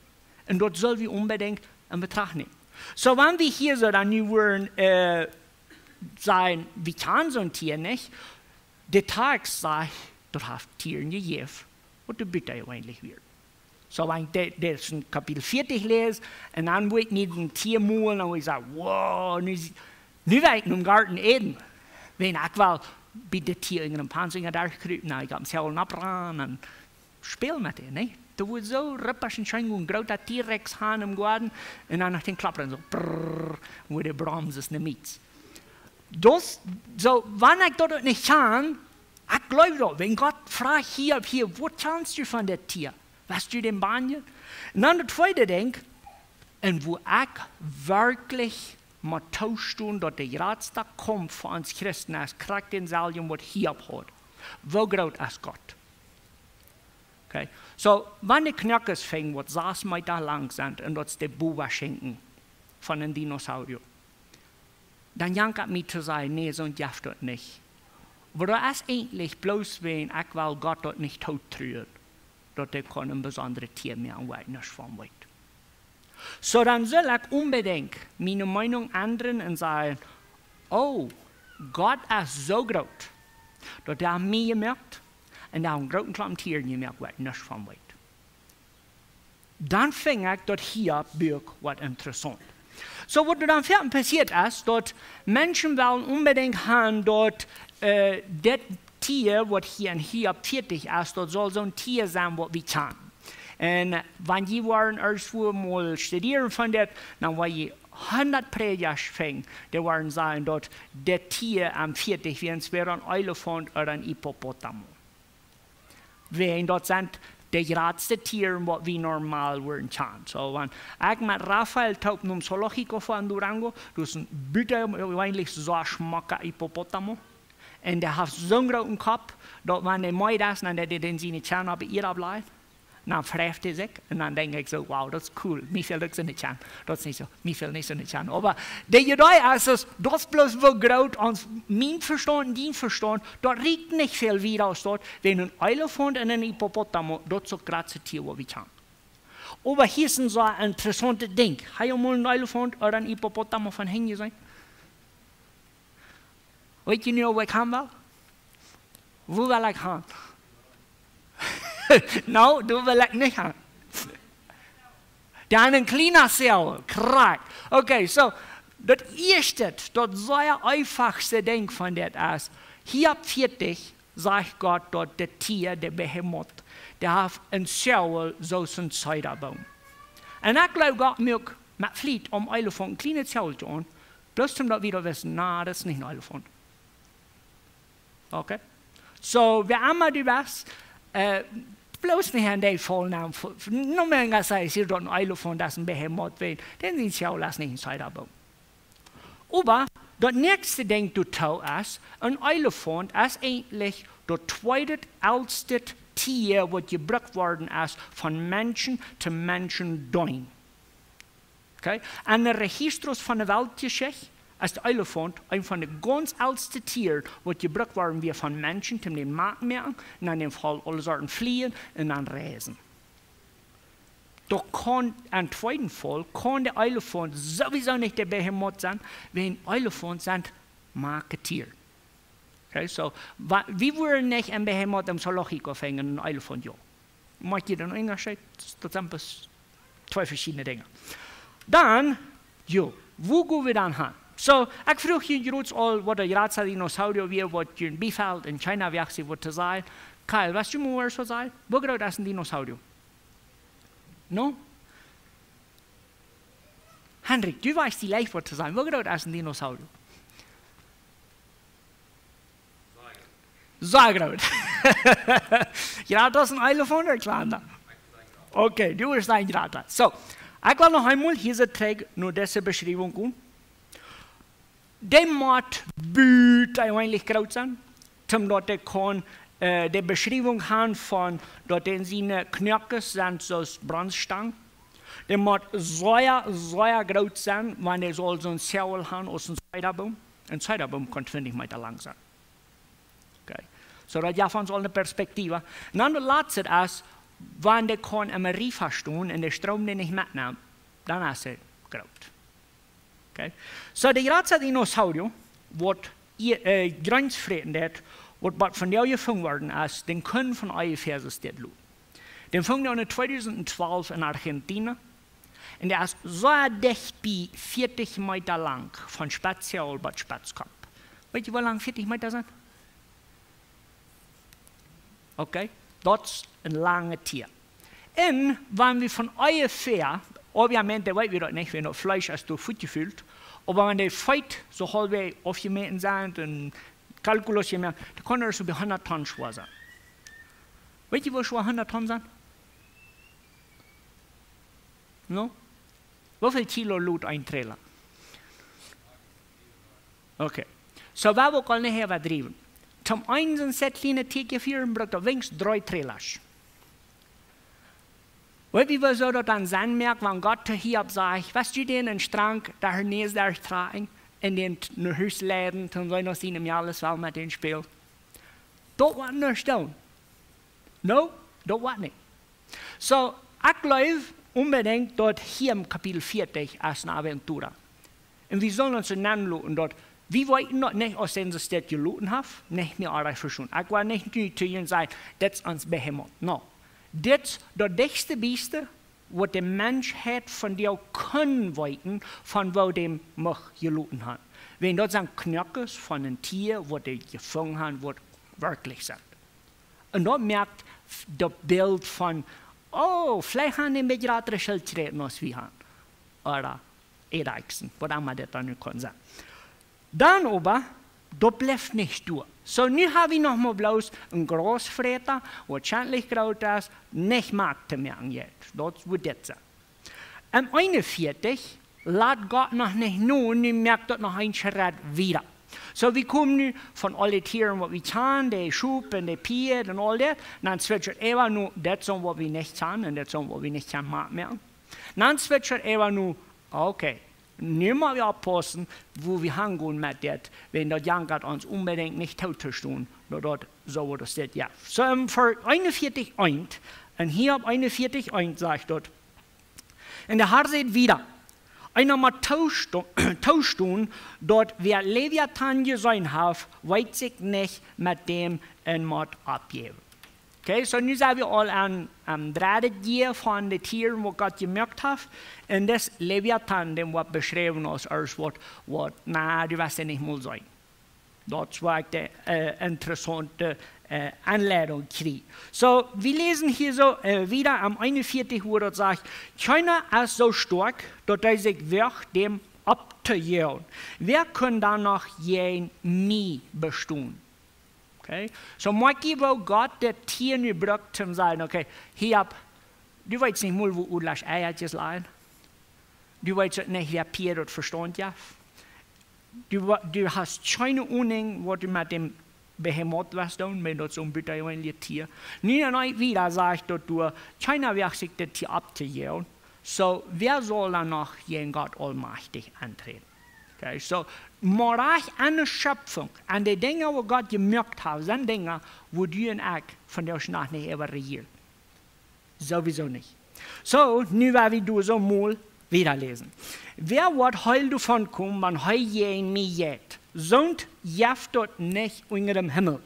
Un daut sell wie onbedinjt en Betracht nämen. So, wan wie hia soo dan nu woaren äh, sajen, wie kjanen soon Tia nich, de Takjst sajcht, daut haft Tieren jejäft, waut doa butajeweenlich wieren. So, wan ekj de, de es en Kapitel vieetich läs, un dan woa ekj nich een Tia molen, dan woa ekj sajen, wow, nu, nu woa ekj nom Goaden Eden. Wan ekj well bie daut Tia en een Panzer derchkrupen, dan ekj am Zellen opranen un späl met dän, nä? Doa woat soo ruppasch un scheen een groota T-Rex haben em Goaden, un dan no dän Kloppren soo, prrr, woo de Brahms es ne Mietz. Daut, soo, wan ekj daut uk nich kjan, ekj jleew daut, wan Gott fruach hia, hia, waut kjanst du von daut Tia? Woascht du dän bannjen? Un dan daut tweede Dinkj, un woo ekj werkjlich mott toostonen, daut de jratsta Kaumf fa ons Christen es, krakjt dän selwjen waut Hiob haud. Woo groot es Gott? Okay. So, wan de Knoakes finjen, waut sas Meeta lang sent, un daut es de Bowaschinken von een Dinosaurier, dan jankat mie to sajen, nä, soont jeft daut nich. Oba daut es eejentlich bloos, wan ekj well Gott daut nich tootruen, daut hee kaun een besondret Tia moaken, wua ekj nuscht von weet. So, dan sell ekj onbedinjt miene Meenunk endren un sajen, oh, Gott es soo groot, daut hee mie jemoakt un dee haft een grooten Klomp Tieren jemoakt, wua ekj nuscht von weet. Dan finj ekj daut Hiob Buak waut interessaunt. So, waut doa dan foaken passieet es, daut Menschen wellen onbedinjt haben, daut äh, dit Tia, waut hia en Hiob vieetich es, daut saul soon Tia sennen, waut wie kjanen. Un äh, wan jie woaren ieescht wua mol studieren von dit, dan woa jie hundat Prädjasch finjen, dee woaren sajen, daut dit Tia aum vieetich wia, entwäda een Elefaunt ooda een Hippopotamo. Wan daut sent de jratste Tieren, waut wie normal woaren kjanen. So, wan ekj met Rafael toop nom Zoológico foa en Durango, doa es een butajeweenlich soo schmocka Hippopotamo. Un dee haft soon grooten Kopp, daut wan dee meed es, dan deit dee dän siene Kjeen opp de Ieed oppläajen. Dan friet dee sikj, un dan denkj ekj soo, wow, daut es cool. Mie fält uk soone Kjeen. Daut es nich soo, mie fält nich soone Kjeen. Oba de Idee es, es, daut es bloos woo groot ons, mien Vestaunt un dien Vestaunt, daut rieekjt nich väl wieda aus daut, wan een Elefaunt un een Hippopotamo, daut es daut jratste Tia, waut wie kjanen. Oba hia es een soo interessaunt Dinkj. Hab jie mol een Elefaunt ooda een Hippopotamo von hinjen jeseenen? Weet jie nu, wua ekj han well? Wua well ekj han? No, doa well ekj nich han. Dan een kjliena Zäajel, krakjt. Okay, so, daut ieeschte, daut sea eefachste Dinkj von dit es, Hiob vieetich sajcht Gott, daut de Tia, de Behemoth, dee haft een Zäajel soo aus een Zeedaboom. Un ekj jleew, Gott muak met Fliet om Elefaunt een kjlienet Zäajel to doonen, bloos om daut wie daut wissen, na, daut es nich een Elefaunt. Okay? So, wäa emma du best, äh, bloos nich aun dee Faul nenn, no mea sajen, see daut een Elefaunt, daut es een Behemoth, wan, dan sien Zäajel es nich een Zeedaboom. Oba daut näakjste Dinkj doatoo es, een Elefaunt es eejentlich daut tweede elste Tia, waut jebrukt worden es von Menschen to Menschen deenen. Okay? En de Registros von de Weltjeschicht Es de Elefaunt een von de gaunz elste Tieren, waut jebrukt worden wia von Menschen, om dän Mak moaken, un dan dän Faul aule Sorten flieen un dan reisen. Doch kaun, em tweeden Faul, kaun de Elefaunt sowieso nich de Behemoth sennen, wiels Elefaunt sent Maketieren. Okay, so, wa-, wie wudden nich een Behemoth em Zoologico finjen, een Elefaunt, jo. Moakt jie dän Unjascheet? Daut sent bloos twee veschiedne Dinja. Dan, jo, wua go wie dan han? So, ekj fruach junt jrods aul, waut de jratsta Dinosaurio wia, waut junt biefelt, en China wajch sie, waut to sajen. Kyle, waut du mol sajen? Woo groot es een Dinosaurio? No? Henrik, du weetst veleicht, waut to sajen. Woo groot es een Dinosaurio? Sea groot. Jo, daut es een Elefaunt, een kjliena. Okay, du best een jrata. So, ekj well noch eemol hia soo trigj no dise Beschriewunk gonen. Dee mott butajewentlich groot sennen, om daut dee kaun, äh, de Beschriewunk han von daut dee siene Knoakes sent soo aus Brandstangen. Dee mott sea, sea groot sennen, wan dee saul soon Zäajel han aus een Zeidaboom. Een Zeidaboom kaun twintich Meta lang sennen. Okay. So, daut jeft ons aul eene Perspektiew. Un dan daut latste es, wan dee kaun em Riefa stonen un de Stroom dän nich metnemt, dan es hee groot. Okay. So, de jratsta Dinosaurio, waut, äh, Jreens fräten deed, waut, waut von dee jefungen worden es, dän kunn von onjefäa soo dit loten. Dän fungen see aune tweedusendtwalf en Argentina. Un dee es soo dicht bie vieetich Meta lang, von Spetzzäajel bat Spetzkopp. Weetst du, woo lang vieetich Meta sent? Okay, daut es een langet Tia. Un wan wie von onjefäa, obviamente weet wie daut nich, wiels daut Fleesch es doa fuat jefult, oba wan dee Feet soo haulf aufjemäten sent un Kalkulus jemoakt, dan kaun daut soo bie hundat Ton schwoa sennen. Weetst du, woo schwoa hundat Ton sent? No? Woo väl Kilo lot een Trailer? Okay. So, wie woaren uk aul nich äwadriewen. Toom eent sent kjliene Tieekje fieren, brukt daut weens dree Trailers. Weetst du, woo daut dan sennen mucht, wan Gott to Hiob sajcht, weetst du, dän Strang, daut hee nich derchtrakjen, un dän no Hus leiden, toom seenen aus siene Mejales well met dän spälen? Daut woat nich doonen. No, daut woat nich. So, ekj jleew onbedinjt daut hia em Kapitel vieetich es eene Aventura. Un wie sellen ons nenloten daut, wie weeten daut nich, aus hee ons dit jeloten haft, nich mea aula vestonen. Ekj woa nich nu to junt sajen, dit es ons Behemoth. No. Dit es daut dichtste bie, waut de Menschheit von dee kunn weeten, von woo dee mucht jeloten han. Wiels daut sent Knoakes von een Tia, waut dee jefungen han, waut werkjlich sent. Un daut moakt daut Bilt von, oh, veleicht han dee een bät jratre Schildkreten aus wie han. Ooda Eidechsen, waut emma daut dan nu kaun sennen. Dan oba, daut blift nich doa. So, nu ha wie noch mau bloos een Grausfräta, waut schentlich groot es, nich Mak to moaken jeit. Daut woat dit sennen. Em eenunvieetich lat Gott noch nich no, nu moakt daut noch een Schrett wieda. So, wie komen nu von aule Tieren, waut wie kjanen, de Schop un de Pieed un aul daut, dan switcht et äwa no, daut sent waut wie nich kjanen un daut sent waut wie nich kjanen Mak moaken. Dan switcht et äwa no, okay, nu mott wie oppaussen, wua wie hangonen met dit, wiels daut jankat ons onbedinjt nich too to stonen, daut daut soo woat aus dit, jo. So, em Varsch eenunvieetich eent, un hia opp eenunvieetich eent sajcht daut, un de Har säd wieda: Eena mott toosto-, toostonen, daut wäa Leviathan jeseenen haft, weet sikj nich met däm un mott oppjäwen. Okay, so nu sent wie aul aun, aun dredde Deel von de Tieren, waut Gott jemoakt haft. Un dis Leviathan, dee woat beschräwen aus, aus waut, waut, na, du woascht dän nich mol seenen. Daut es waut ekj de, äh, interessaunte, äh, Aunleidunk kjrieech. So, wie läsen hia soo, äh, wieda aun eenunvieetich, wua daut sajcht: Kjeena es soo stoakj, daut hee sikj woagt, däm opptojäwen. Wäa kaun dan noch jäajen mie bestonen? Okay? So, moakt jie, woo Gott daut hia nu brukt, om to sajen, okay, Hiob, du weetst nich mol, woo Uadlasch Eia lajen. Du weetst uk nich, wäa Pieed daut Vestaunt jeft. Du wa-, du hast kjeene Ahnung, waut du met däm Behemoth woascht doonen, wan daut soo een butjeweenlichet Tia. Nu un dan wieda sajcht daut doa, kjeena woagt sikj daut Tia opptojäwen. So, wäa saul dan noch jäajen Gott aulmajchtich aunträden? Okay, so, mau rajcht aun de Schöpfunk, aun de Dinja, waut Gott jemoakt haft, sent Dinja, wua du un ekj vondoag noch nich äwa reagieren. Sowieso nich. So, nu woa wie doa soo mol wieda läsen. Wäa woat heil doavon komen, wan hee jäajen mie jeit? Soont jeft daut nich unja däm Himmel.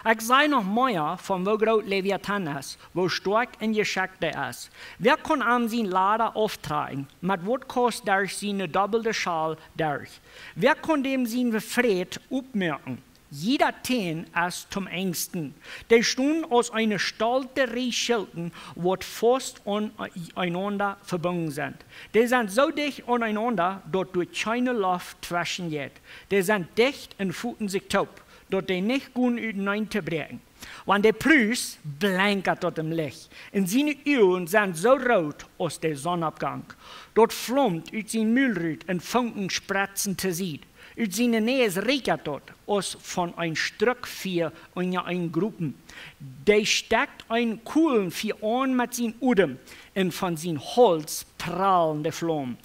Ekj sach noch mea von woo groot Leviathan es, woo stoakj un jeschekjt hee es. Wäa kaun am siene Lada auftrakjen? Met waut kaust derch siene dobbelde Schal derch? Wäa kaun däm siene Fräd oppmoaken? Jieda Tän es toom enjsten. Dee stonen aus eene stolte Rieej Schilten, waut faust aun eenaunda vebungen sent. Dee sent soo dicht aun eenaunda, daut doa kjeene Loft tweschen jeit. Dee sent dicht un foten sikj toop, daut dee nich gonen uteneen to bräakjen. Wan dee prust, blenkat daut em Licht, un siene Uagen sent soo root aus de Sonnoppgank. Daut flaumt ut sien Mul rut un Funken spretzen to Sied. Ut siene Näs rikjat daut aus von een Struckfia unja een Gropen. Dee stekjt een Kolenfia aun met sien Odem, un von sien Hauls pralen de Flaumen.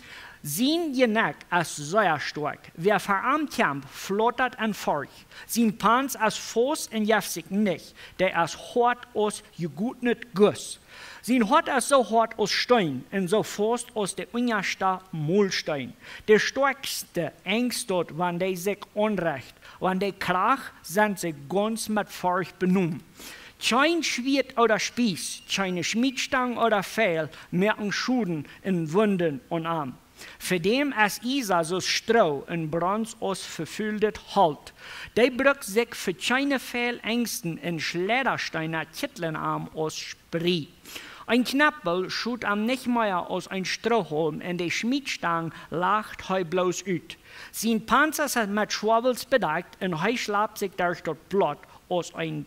Sien Jenekj es sea stoakj. Wäa ver am kjamft, flautat en Forcht. Sien Pans es faust un jeft sikj nich. Dee es hoat aus jegotnet Guss. Sien Hoat es soo hoat aus Steen un soo faust aus de unjasta Molsteen. De Stoakjste enjst daut, wan dee sikj aunrecht, wan dee kracht, sent see gaunz met Forcht benomen. Kjeen Schwieet ooda Spiees, kjeene Schmiedstang ooda Fiel moaken Schoden un Wunden aun am. Fa däm es Iesa soo aus Stroo un Bronz aus vefuldet Holt. Dee brukt sikj fa kjeene Fiel enjsten un Schleidasteena kjitlen am aus Sprie. Een Kjnepel schot am nich mea aus een Strooholm un de Schmiedstang lacht hee bloos ut. Sien Pans es met Schwawels bedakjt un hee schlapt sikj derch daut Blott aus een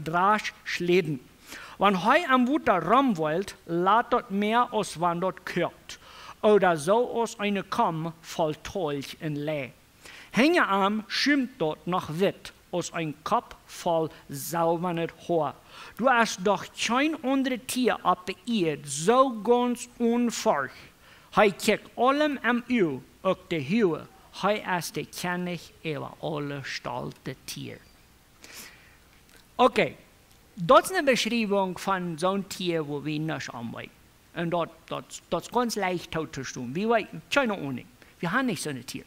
Drasch Schläden. Wan hee em Wota romwoelt, lat daut mea aus wan daut koakt, ooda soo aus eene Kom voll Talg un Lei. Hinja am schumt daut noch witt aus een Kopp voll selwanet Hoa. Doa es doch kjeen aundret Tia opp de Ieed soo gaunz one Forcht. Hee kjikjt aulem em Uag, uk de Huage. Hee es de Kjennich äwa aule stolte Tieren. Okay, daut es eene Beschriewunk von soon Tia, wua wie nuscht aun weeten. Un daut, daut, daut es gaunz leicht toot to stonen. Wie weeten, kjeene Ahnung. Wie haben nich soone Tia.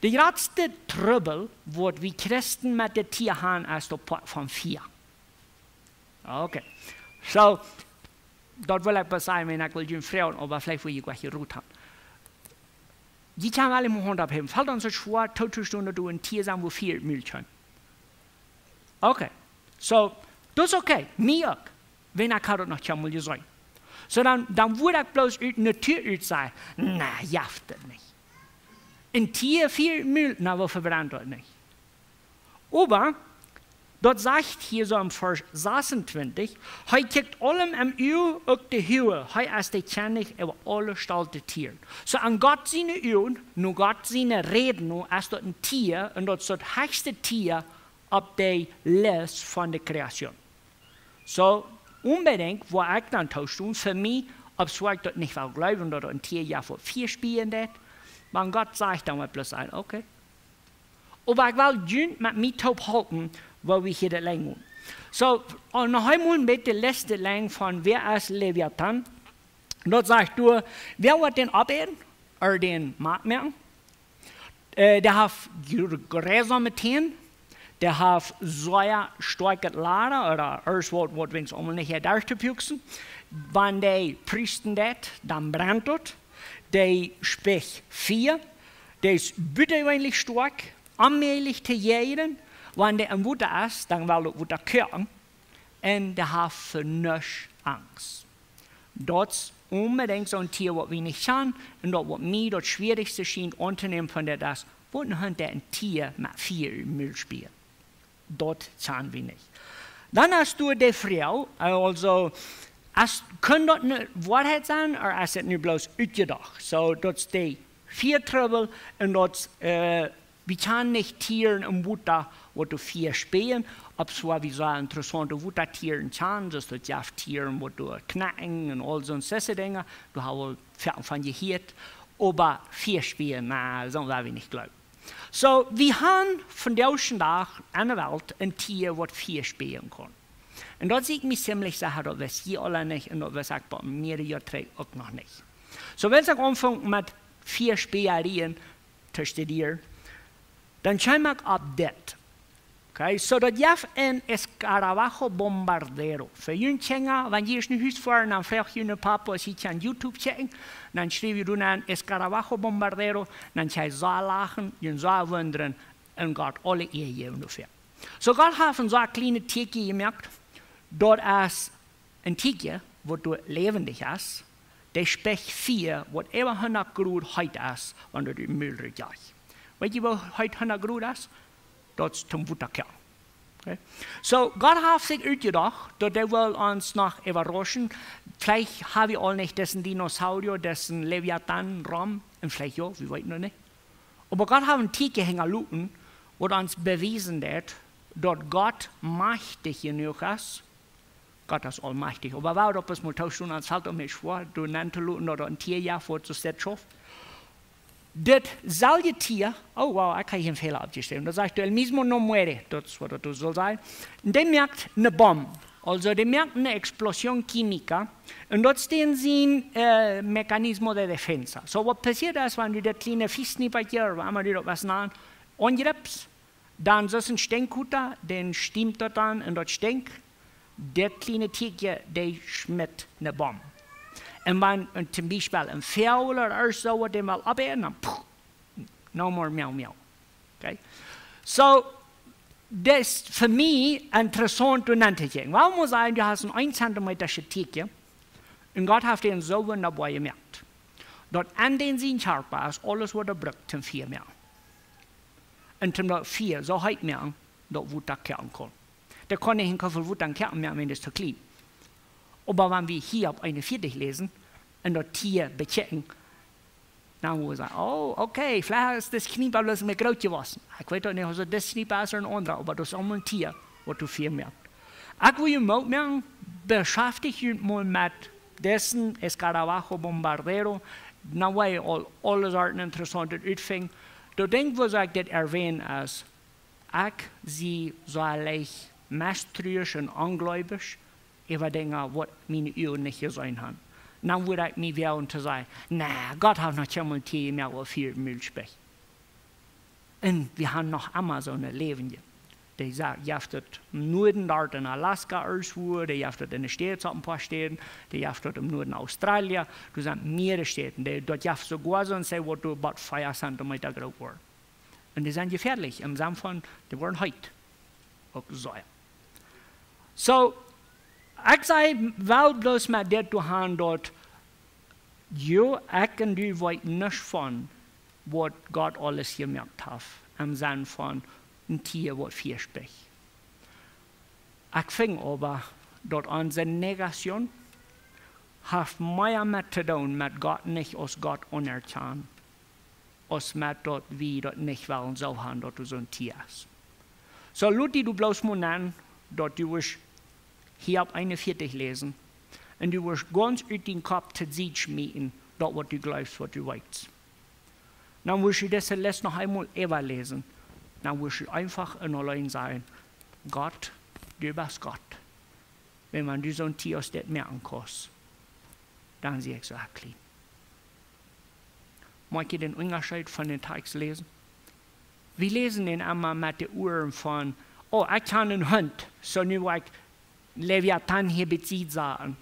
De jratste Trubbel, waut wie Christen met de Tia haben, es daut Poat von Fia. Okay. So, daut well ekj bloos sajen, wan ekj well junt froagen, oba veleicht well jie jlikj jerot haben. Jie kjennen aula de Haunt opphäwen. Felt ons daut schwoa, toot to stonen, daut doa een Tia es, wua Fia ut Mul kjemt? Okay. So, daut es okay. Mie uk. Wan ekj haud daut noch kjeenmol jeseenen. So, dan, dan wudd ekj bloos ut Natua ut sajen, na, jeft daut nich. Een Tia, Fia ut Mul, na, woo vebrent daut nich? Oba, daut sajcht hia soo em Varsch sasuntwintich, hee kjikjt aulem em Uag, uk de Huage, hee es de Kjennich äwa aule stolte Tieren. So aun Gott siene Uagen, no Gott siene Räd no, es daut een Tia, un daut es daut hechste Tia opp de List von de Kreation. So, onbedinjt, wua ekj dan toot stoo, fa mie, opp soo ekj daut nich well jleewen, daut een Tia jeft waut Fia späajen deit, oba Gott sajcht dan waut bloos aun, okay. Oba ekj well junt met mie toop halpen, woo wie hia daut lenjen. So, un noch eemol een bät de List lenjen von wäa es Leviathan. Daut sajcht doa, wäa woat dän opäten, ooda dän mat moaken? Äh, dee haft gr-, jreisome Täne, dee haft sea stoakjet Lada, ooda irjent waut, waut wie ons aulmol nich derchtopuxen. Wan dee prusten deit, dan brent daut. Dee spicht Fia. Dee es butajeweenlich stoakj, onmäajlich to jäajen. Wan dee em Wota es, dan well daut Wota koaken. Un dee haft fa nuscht Angst. Daut es onbedinjt soon Tia, waut wie nich kjanen, un daut, waut mie daut schwierichste schient auntonämen von dit es, waut een Hunt, dee een Tia met Fia ut Mul späajen. Daut kjanen wie nich. Dan hast du de Froag, aulsoo, es, kaun daut eene Woarheit sennen, ooda es daut nu bloos utjedocht? So, daut es de Fiatrubbel un daut, äh, wie kjanen nich Tieren em Wota, waut doa Fia späajen, opp soo wie soo interessaunte Wotatieren kjanen, soo aus daut jeft Tieren, waut doa kjnakjen un aul soone Dinja, doa hab wie väl von jehieet. Oba Fia spälen, na, soo woa wie nich gloowen. So, wie haben vondoag dän Dach aun de Welt een Tia, waut Fia spälen kaun. Un daut sie ekj mie ziemlich secha, daut wist jie aula nich un daut wist ekj bie mea Joa trigj uk noch nich. So, wan ekj aunfunk met Fia spälen to studieren, dan kjeem ekj opp dit. Okay, so daut jeft een escarabajo bombardero. Fa june Kjinja, wan jie ieescht no Hus foaren, dan froag june Papa aus jie kjennen YouTube checken. Dan schriew jie doa aun escarabajo bombardero, dan kjenn jie soo lachen, jie soo wundren un Gott aule Ea jäwen doafäa. So Gott haft een soo kjlienet Tiakje jemoakt, daut es een Tiakje, waut doa läwendich es, dee spieejelt Fia, waut äwa hundat Grod heet es, wan daut ut dän Mul rut jeit. Weet jie, woo heet hundat Grod es? Daut es toom Wota koaken. Okay. So, Gott haft sikj utjedocht, daut hee well ons noch äwarauschen. Veleicht hab wie aul nich disen Dinosauria, disen Leviathan rom, un veleicht jo, wie weeten noch nich. Oba Gott haft een Tiakje hinjaloten, waut ons bewiesen deit, daut Gott majchtich jenuach es. Gott es aulmajchtich. Oba woo daut es mol toostonen, ons felt daut nich schwoa, doa nenn to loten, daut een Tia jeft, waut soo sett schauft. Dit selwje Tia, oh wow, ekj hab hia een Fäla oppjeschräwen. Daut sajcht, el mismo no muere, daut es waut daut sull sennen. Un dee moakt ne Bomb. Aulsoo, dee moakt ne explosión química. Un daut es dan sien, eh, mecanismo de defensa. So, waut passieet es, wan du daut kjliene Fischkjnieperkje, ooda woo emma du daut west nanen, aunjripst, dan es een Stinkkuta, dän stiemt daut dan un daut stinkjt. Daut kjliene Tiakje, dee schmitt ne Bomb. Un wan, un toom Biespel een Voagel ooda soo waut dän well opäten, dan, pff, no more miau miau. Okay? So, daut es fa mie interessaunt doa nenn to kjikjen. Wuarom mott sennen, du hast een een Zentimeta Tiakje, un Gott haft dän soo wundaboa jemoakt, daut aun dän sien Kjarpa es aules, waut hee brukt toom Fia moaken. Un toom daut Fia soo heet moaken, daut Wota koaken kaun. Dee kaun nich een Koffel Wota koaken moaken, wan daut es too kjlien. Oba wan wie Hiob eenunvieetich läsen un daut Tia bekjikjen, dan woa wie sajen, oh, okay, veleicht es dis Kjniepa bloos mea groot jewossen. Ekj weet uk nich, aus daut dis Kjniepa es ooda een aundra, oba daut es aulemol een Tia, waut doa Fia moakt. Ekj well junt Moot moaken, beschaftich junt mol met disen escarabajo bombardero, dan woa jie aul, aule Sorten Interessauntet utfinjen. Daut Dinkj, wuarom ekj dit erwähnen es, ekj sie soo leicht mestruisch un onjleewich äwa Dinja, waut miene Uagen nich jeseenen haben. Dan wudd ekj mie woagen to sajen, na, Gott haft noch kjeenmol Tia jemoakt, waut Fia ut dän Mul spieejelt. Un wie haben noch emma soone läwendje. Dee sa-, jeft et em Nuaden doa en Alaska, irjentwua, dee jeft et en de States opp een poa Städen, dee jeft et em Nuaden Australia, doa sent mea Städen. Dee, daut jeft soogoa soone, waut doa bat fief Zentimeta groot woaren. Un dee sent jefäadlich, em Senn von, dee woaren heet. Uk soo. So, ekj saj, well bloos met dit doa han daut, jo, ekj un du weeten nuscht von, waut Gott aules jemoakt haft, em Senn von een Tia, waut Fia spieejelt. Ekj finj oba, daut onse Negation haft mea met to doonen met Gott nich aus Gott aunerkjanen, aus met daut wie daut nich wellen soo haben, daut doa soon Tia es. So lot die du bloos mol nenn, daut du woascht Hiob eenunvieetich läsen, un du woascht gaunz ut dän Kopp to Sied schmieten, daut waut du jleefst, waut du weetst. Dan woascht du dise Lest noch eemol äwaläsen, dan woascht du eefach un auleen sajen, Gott, du best Gott. Wan, wan du soon Tia aus dit moaken kaust, dan sie ekj soo kjlien. Moakj jie dän Unjascheet von dän Tekjst läsen? Wie läsen dän emma met de Uaren von, oh, ekj kjan een Hunt, so nu woa ekj Leviathan hia besied sajen.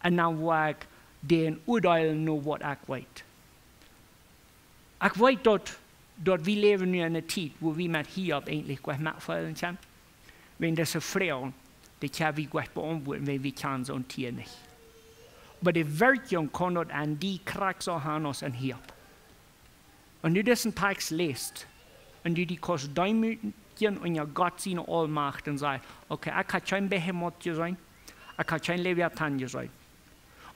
Un dan woa ekj dän uadeelen no waut ekj weet. Ekj weet daut, daut wie läwen nu en eene Tiet, wua wie met Hiob eejentlich goanich metfeelen kjennen. Wan dise Froagen, dee kjenn wie goanich beauntwuaden, wan wie kjanen soon Tia nich. Oba de Wirkjunk kaun daut aun die krakjt soo han aus aun Hiob. Wan du disen Tekjst läst, un du die kaust deemootjen unja Gott siene Aulmacht un sajen, okay, ekj hab kjeen Behemoth jeseenen, ekj hab kjeen Leviathan jeseenen.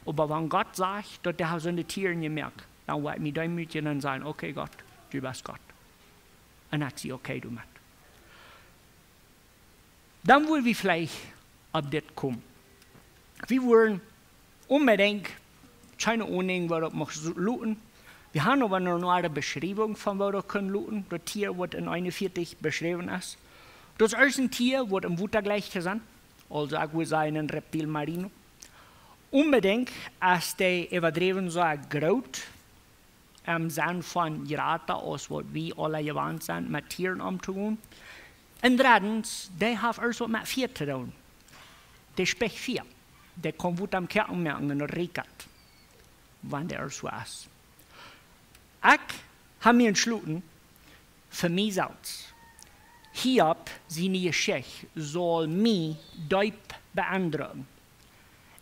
Oba wan Gott sajcht, daut hee soone Tieren jemoakt, dan woa ekj mie deemootjen un sajen, okay, Gott, du best Gott. Un ekj sie okay doamet. Dan wudd wie veleicht opp dit komen. Wie wudden onbedinjt, kjeene Ahnung, waut daut mucht luten, Wie haben oba noch ne Beschriewunk von woo daut kaun luten, daut Tia waut en eenunvieetich beschräwen es. Daut es een Tia waut em Wota jleicht to sennen, aulsoo ekj wudd sajen een Reptil marino. Onbedinjt es dee äwadräwen soo groot, em Senn von jrata aus waut wie aula jewant sent met Tieren omtogonen. Un dreddens, dee haft uk waut met Fia to doonen. Dee spikjt Fia. Dee kaun Wota aum Kjarna moaken un rieekjat, wan dee uk soo es. Ekj hab mie entschloten, fa mie selfst, Hiob siene Jeschicht saul mie deep beendrucken.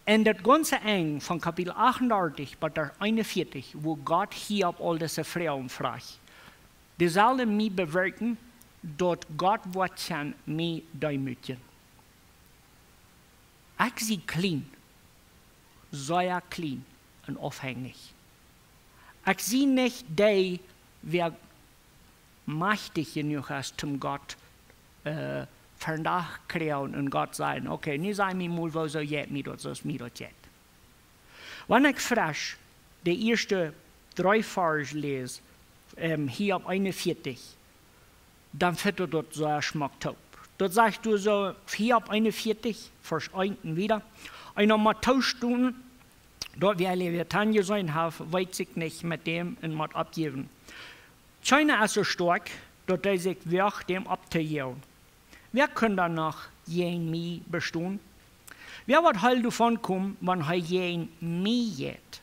Un daut gaunze Enj von Kapitel achtundartich bat eenunvieetich, wua Gott Hiob aul dise Froagen fruach, dee sellen mie bewirkjen, daut Gott woat mie deemootjen. Ekj sie kjlien, sea kjlien un aufhenjich. Ekj sie nich dee, wäa majchtich jenuach es, om Gott, äh, vondoag kjrieen un Gott sajen: "Okay, nu saj mie mol, woo soo jeit mie daut, soo aus mie daut jeit." Wan ekj fresch de ieeschte dree Varsch läs, ähm, Hiob eenunvieetich, dan felt daut sea schmock toop. Daut sajcht doa soo, Hiob eenunvieetich, Varsch eent un wieda: "Eena mott toostonen, daut wäa Leviathan jeseenen haft, weet sikj nich met däm un mott oppjäwen. Kjeena es soo stoakj, daut hee sikj woagt, däm opptojäajen. Wäa kaun dan noch jäajen mie bestonen? Wäa woat heil doavon komen, wan hee jäajen mie jeit?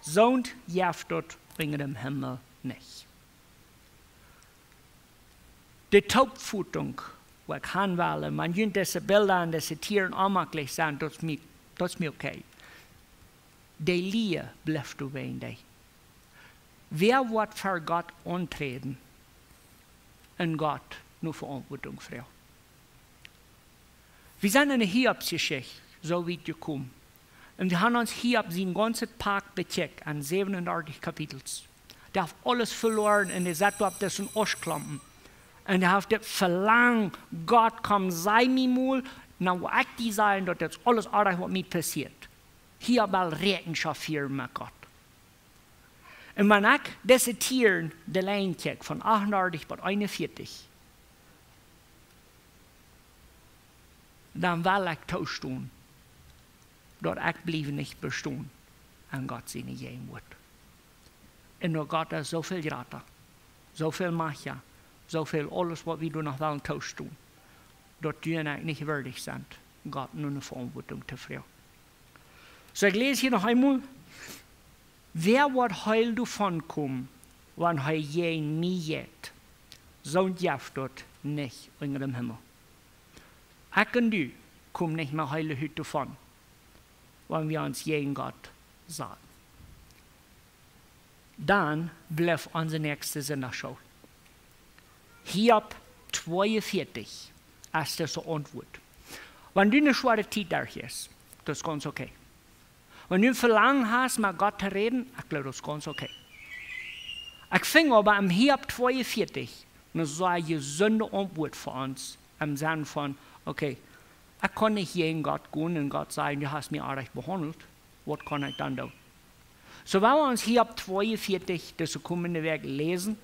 Soont jeft daut unja däm Himmel nich." De Toopfotunk, wua ekj han well, wan junt dise Bilda un dise Tieren onjemakjlich sent, daut es mie, daut es mie okay. De Lia blift doa wäajen dee. Wäa woat ver Gott aunträden un Gott no Veauntwuatunk froagen? Wie sent en de Hiobsjeschicht soo wiet jekomen. Un wie han ons Hiob sien gaunzet Pak bekjikjt aun säwenundartich Kapitels. Dee haft aules veloaren un dee sett opp disen Oschklompen. Un dee haft dit Velangen: "Gott, komm, saj mie mol, dan woa ekj die sajen, daut dit aules oajch waut mie passieet." Hiob well Räakjenschoft hieren met Gott. Un wan ekj dise Tieren de Lien kjikj von achtundartich bat eenunvieetich, dan well ekj toostonen, daut ekj bliew nich bestonen aun Gott siene Jäajenwuat. Un daut Gott es soo väl jrata, soo väl majchtja, soo väl aules waut wie doa noch wellen toostonen, daut du un ekj nich wieedich sent, Gott no ne Veauntwuatunk to froagen. Soo, ekj läs hia noch eemol: "Wäa woat heil doavon komen, wan hee jäajen mie jeit? Soont jeft daut nich unja däm Himmel." Ekj un du komen nich mea heil doavon, wan wie ons jäajen Gott saten. Dan blift onse näakjste Sindachschool. Hiob tweeunvieetich es dise Auntwuat. Wan du ne schwoare Tiet derchjeist, daut es gaunz okay. Wan du een Velangen hast, met Gott to räden, ekj jleew, daut es gaunz okay. Ekj finj oba em Hiob tweeunvieetich ne sea jesunde Auntwuat fa ons, em Senn von: "Okay, ekj kaun nich jäajen Gott gonen un Gott sajen: 'Du hast mie oajch behaundelt. Waut kaun ekj dan doonen?'" Soo woa wie ons Hiob tweeunvieetich dise komende Wäakj läsen.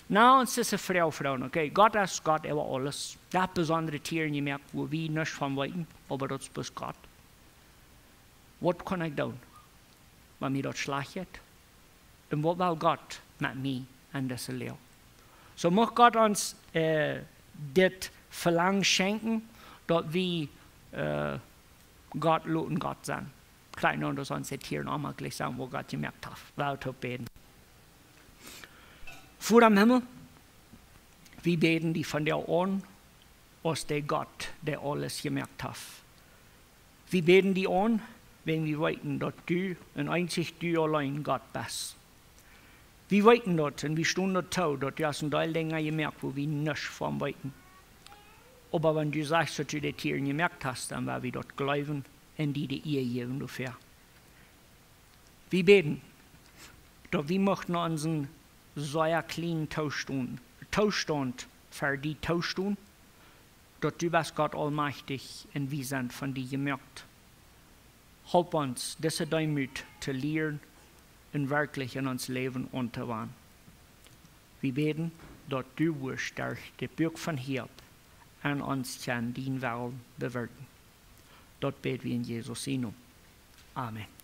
Na ons dise Froag froagen: "Okay, Gott es Gott äwa aules. Dee haft besondre Tieren jemoakt, wua wie nuscht von weeten, oba daut es bloos Gott. Waut kaun ekj doonen, wan mie daut schlajcht jeit? Un waut well Gott met mie en dise Läwen?" Soo mucht Gott ons, äh, dit Velangen schenkjen, daut wie, äh, Gott loten Gott sennen. Krakjt soo aus ons de Tieren onjemakjlich sent, wua Gott jemoakt haft. Lot ons bäden. Voda em Himmel, wie bäden die von doa aun, aus de Gott, dee aules jemoakt haft. Wie bäden die aun, wiels wie weeten, daut du un eensich du auleen Gott best. Wie weeten daut un wie stonen doatoo, daut du hast een Deel Dinja jemoakt, wua wie nuscht von weeten. Oba wan du sajchst, daut du de Tieren jemoakt hast, dan woa wie daut jleewen un die de Ea jäwen doafäa. Wie bäden, daut wie muchten onsen sea kjlienen Toostaunt, Toostaunt ver die toostonen, daut du best Gott aulmajchtich un wie sent von die jemoakt. Help ons, dise Deemoot to lieren un werkjlich en ons Läwen auntowenjen. Wie bäden, daut du wurscht derch dit Buak von Hiob en ons kjennen dienen Wellen bewirkjen. Daut bäd wie en Jesus sien Nomen. Amen.